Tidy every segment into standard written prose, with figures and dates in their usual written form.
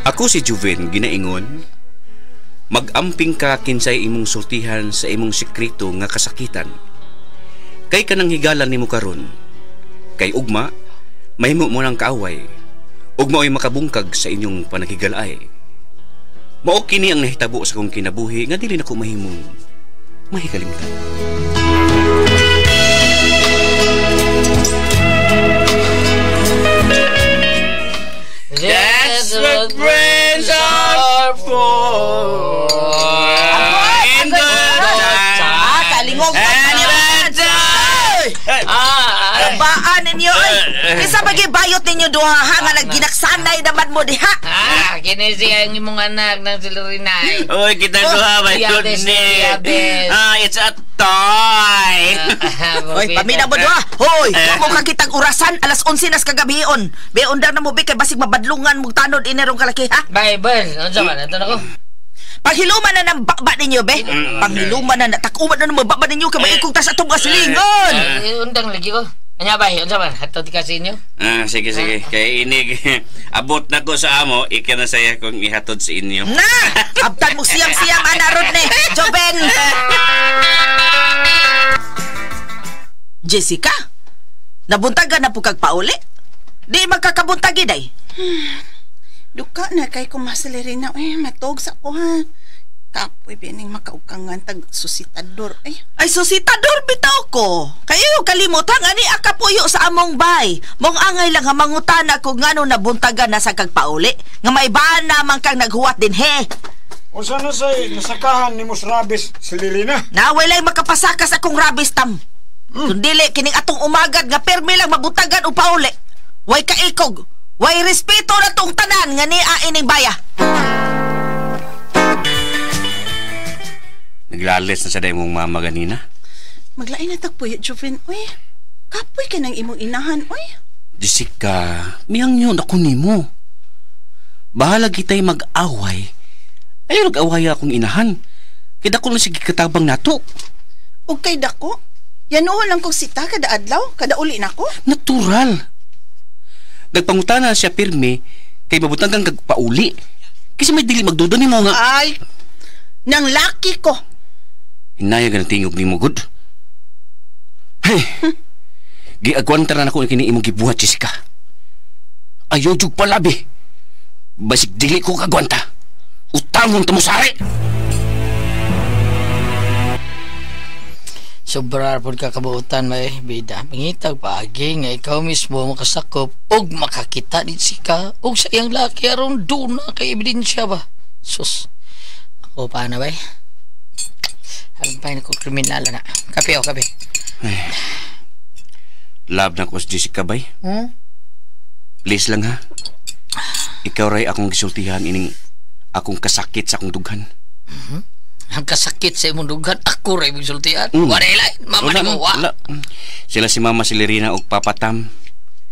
Ako si Juven ginaingon, mag-amping ka kinsay imong sultihan sa imong sekreto nga kasakitan. Kay kanang higalan nimo karon, kay ugma, mahimo mo ng kaaway, ug mao'y makabungkag sa inyong panaghigalay. Mao kini ang nahitabo sa akong kinabuhi nga dili nako mahimong mahikalimtan. That's what friends are for. In good times. Kalingog. And bad times. Baan ninyo, oy. Kinsa ba gibayot ninyo duha ha nga nagginaksanay naman mo diha? Kini siya ang imong anak ng Silurinay. Oy, kita duha, my goodness. It's a toy. Oy, pamina mo duha. Hoy, wa mo kakitag orasan, alas 11 nas kagabion. Be undang na mo be kay basig mabadlungan mong tanod inerong kalaki ha. Bye, Ben. Unsa man ato nako? Panghiluman na ng baba ninyo, be. Panghiluman na, takuman na ng baba ninyo kay maikong ta sa atong silingon. Undang lagi ko. Anya bay, unsa man? Hatod ka sa inyo? Sige, sige. Kay inig, abot na ko sa amo, ika na saya kung ihatod sa inyo. Na! Abtan mo siyam-siyam, ana Rodney. Joben! Jessica, nabuntagan na po kag pauli? Di magkakabuntag iday. Duka na kay kumasalirina. Eh, matog sa ko ha. Kapoy bining makaukangan tag susitador. Ay, ay susitador bitaw ko. Kayo kalimutan ani akapuyo sa among bay. Mong angay lang nga mangutana kung ngano nabuntagan na sa kag pauli. Nga maibaan naman kang naghuwat din he. Unsa na say nasakahan ni mos rabis silirina? Naway lang makapasaka sa akong rabis tam. Kundili kining atong umagad nga permi lang mabuntagan o pauli. Way kaikog. Way respeto na tong tanan nga niya ining baya. Naglalis na sa day mong mama ganina. Maglain na tagpuyo, Joven. Uy, kapoy ka ng imong inahan, uy. Jessica, miyang yun ako nimo. Bahala kita'y mag-away. Ayaw nag-away akong inahan. Kaya dako lang sige katabang nato. O kay dako? Yanuhon lang kong sita kada adlaw, kada uli nako. Natural. Nagpangutana siya pirmi kay mabutang kang kagpauli. Kasi may dili magduda nimo nga. Ay, nang laki ko. Hinaya ka ng tingog ni mo, good. Hey! Giagwanta na ako kini imong gibuhat, Jessica. Ayaw jug palabi. Basig dili ko kagwanta. Utangon ta mo sari! Sobra pod ka kabuutan, may bida. Mangitag paagi nga ikaw mismo makasakop og makakita ni Jessica og sa iyang laki aron doon na kay ebidensya ba. Sus. Ako pa na bay. Alam pa ko kriminal na. Kape o kape. Ay, love na ko si Jessica bay. Hmm? Please lang ha. Ikaw ray akong gisultihan ining akong kasakit sa akong dughan. Mm-hmm. Ang kasakit sa imong dughan, ako ray imong sultihan. Wala ilay, mama ni mo wa. Sila si Mama Silirina og Papa Tam.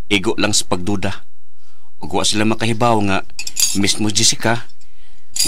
Igo lang sa pagduda. Ug wa sila makahibaw nga mismo Jessica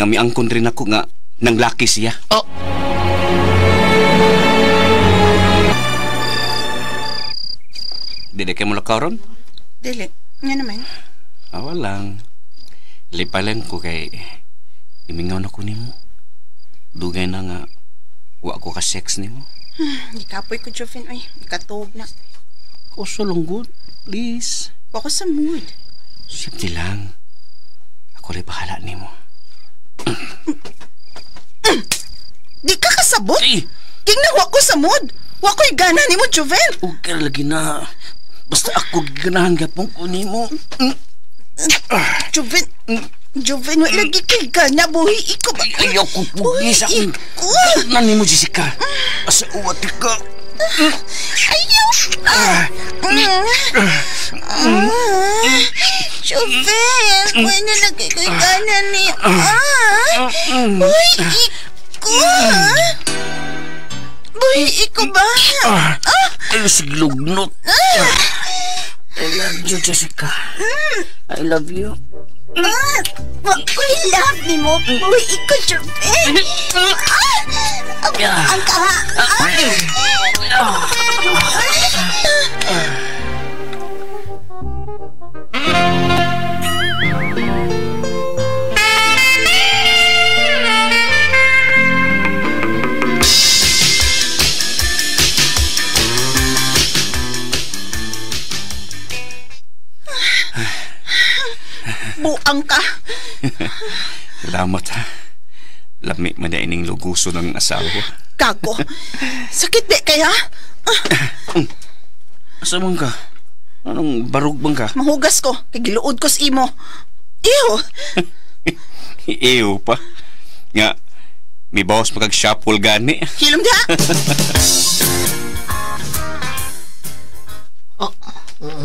nga miangkon rin ako nga nang laki siya. Oh. Dili kay mo lakaw ron? Dili. Nga naman. Awa lang. Lipalan ko kay imingaw na ko nimo. Dugay na nga wa ko ka sex nimo. Gikapoy ko, Joven. Ay, ikatuog na. Kuso lang good. Please. Wa ko sa mood. Simple lang. Ako rin bahala nimo. Di ka kasabot? Ay! Tingnan wa ko sa mood. Wa ko'y gana nimo, Joven. Okay lagi na. Basta ako giganahan gapong ko nimo. Joven, Joven, wa lagi kay gana. Buhi iko ba? Ayaw ko pugi sa akong... Na nimo, Jessica. Asa uwat ka. Ayaw! Joven, wala na lagi ko'y gana ni... Buhi iko! Buhi iko ba? Ay, siglugnot. I love you, Jessica. I love you. Wako'y love ni mo. Buhi iko, Joven. Ang kaha. Buang ka. Salamat ha. Lami man na ining luguso ng asawa. Gago. Sakit di kaya? Asa man ka? Anong barug bang ka? Mahugas ko. Kay giluod ko sa imo. Iyo. Iyo pa. Nga, may bawas makag-shuffle gani. Hilom diha. Oh,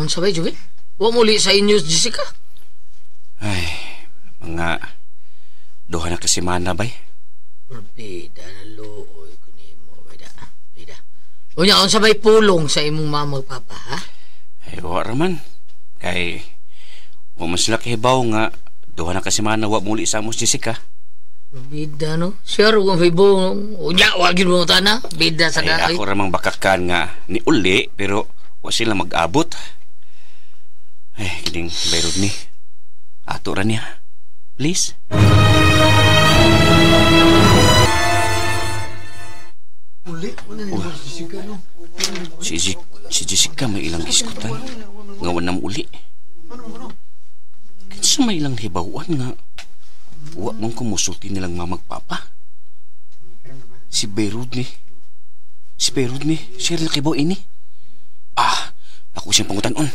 unsa ba, Joven? Wa muli sa inyo, Jessica? Ay, mga duha na kasimana, bay. Bida na luoy ko nimo, bida. Bida. Unya, unsa bay pulong sa imong mama ug papa, ha? Ay, wa raman. Kay, wa man sila kahibaw nga duha na kasimana wa muli sa amo si Jessica. Bida, no? Sure, kung hibo, unya, wa gyud mo tana. Bida sa Ay, dai. ako ramang bakakan nga ni uli, pero wa sila mag-abot. Ay, kining bayrod ni. Ato ra niya. Please. Si Jessica may ilang iskutan. Nga wa nam uli. Kinsa may ilang hibawan nga wa man kumusulti nilang mamagpapa. Si Beirut ni. Si Beirut ni. Siya rin nakibaw ini. Ah, ako siyang pangutanon.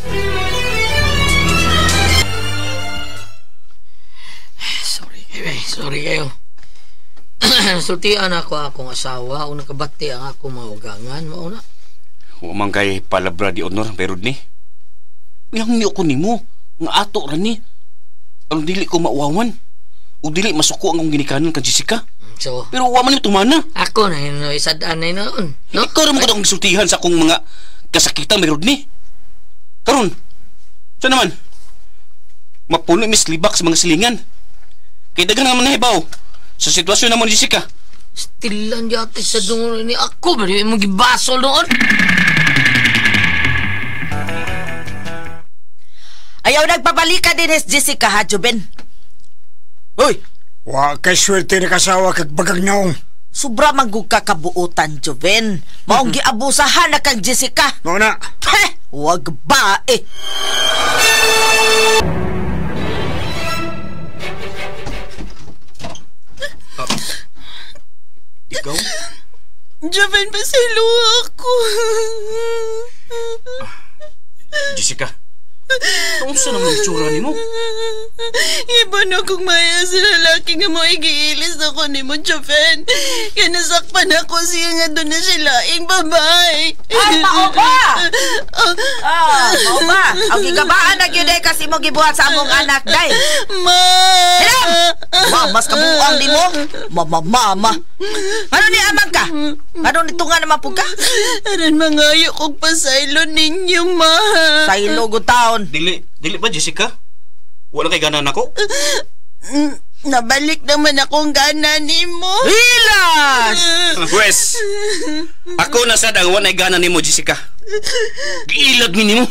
Sorry kayo, eh. Sorry kayo. Sultian ako akong asawa. Unang kabati ang akong mga ugangan. Mauna. Wa man kay palabra di honor, Beirut ni. Yang niyo ko nimo. Nga ato ra ni. Ang dili ko mauwawan. O dili masuko ang akong ginikanan kang Jessica. So, pero wa man yung tumana. Ako na yun, isadaan na yun noon. No? Ikaw naman ko akong gisultihan sa akong mga kasakitan, Beirut ni. Karon, saan naman? Mapuno mis libak sa mga silingan. Kay daghan naman nahibaw sa sitwasyon naman ni Jessica. Stilan yata sa dungon ni ako. Pero yung mong gibasol noon. Ayaw nagpabalika din is Jessica, ha, Juben? Uy! Wa kay swerte na kasawa kag bagag naong. Sobra manggug ka kabuutan, Juben. Maong giabusahan na kang Jessica. Mao na. Heh! Wag ba eh. Ikaw? Joven, pasaylo ako. Jessica, unsa naman ang itsura nimo? Iba na kung maya sa lalaki nga mo igiilis ako ni mo, Joven. Kaya nasakpan ako siya nga doon na sila ing babae. Ay, mao ba? Ah, mao ba? Ang gigabaan na gyud eh kasi mo gibuhat sa among anak, day. Ma! Hiram! Ma, mas kabuang ni mo. Mama, mama. Ano ni amang ka? Ano nito nga naman po ka? Aran mangayo kog pasaylo ninyo, ma. Saylo gud taon. Dili ba, Jessica? Wala kay gana nako? Nabalik naman akong gana nimo. Hilas! Wes, ako na sad ang walay gana nimo, Jessica. Giilag ni nimo.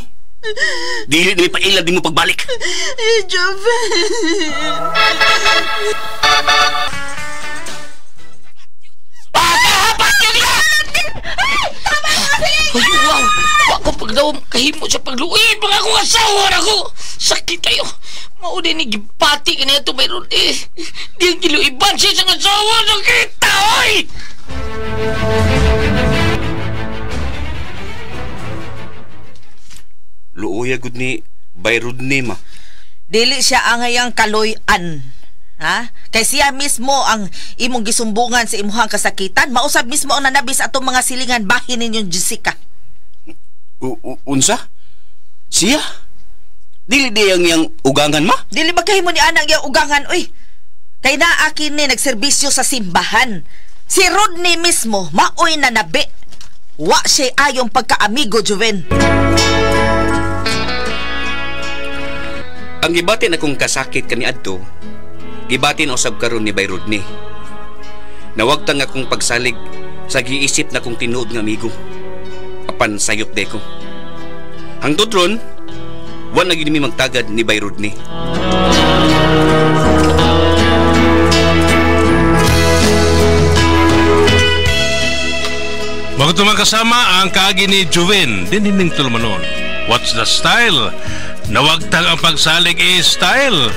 Dili ni pailag nimo pagbalik. Joven. Ay, wow! Wa ko pagdaw kahimo sa pagluib mga akong asawa na ko. Sakit kayo. Mao din ni gipati kaniya to mayroon eh. Di ang giluiban siya sa asawa. Sakit ta, oy! Luoya gud ni Bayrod ni ma. Dili siya angayang kaloy-an. Ha? Kay siya mismo ang imong gisumbungan sa imuhang kasakitan. Mausab mismo ang nanabis atong mga silingan bahin ninyong Jessica. Unsa? Siya? Dili di ang iyang ugangan ma? Dili magkahimo ni anang iyang ugangan, uy. Kay naa kini nagserbisyo sa simbahan. Si Rodney mismo maoy nanabi. Wa siya ayong pagkaamigo, Juven. Ang gibati na kong kasakit kaniadto, gibati na usab karon ni Bay Rodney. Nawagtang akong pagsalig sa giisip na kong tinuod nga amigo. Apan sayop deko. Hangtod ron, wa na gid mi magtagad ni Bay Rodney. Mga tumang kasama ang kaagi ni Juven, dinining tulumanon. What's the style? Nawagtang ang pagsalig is style.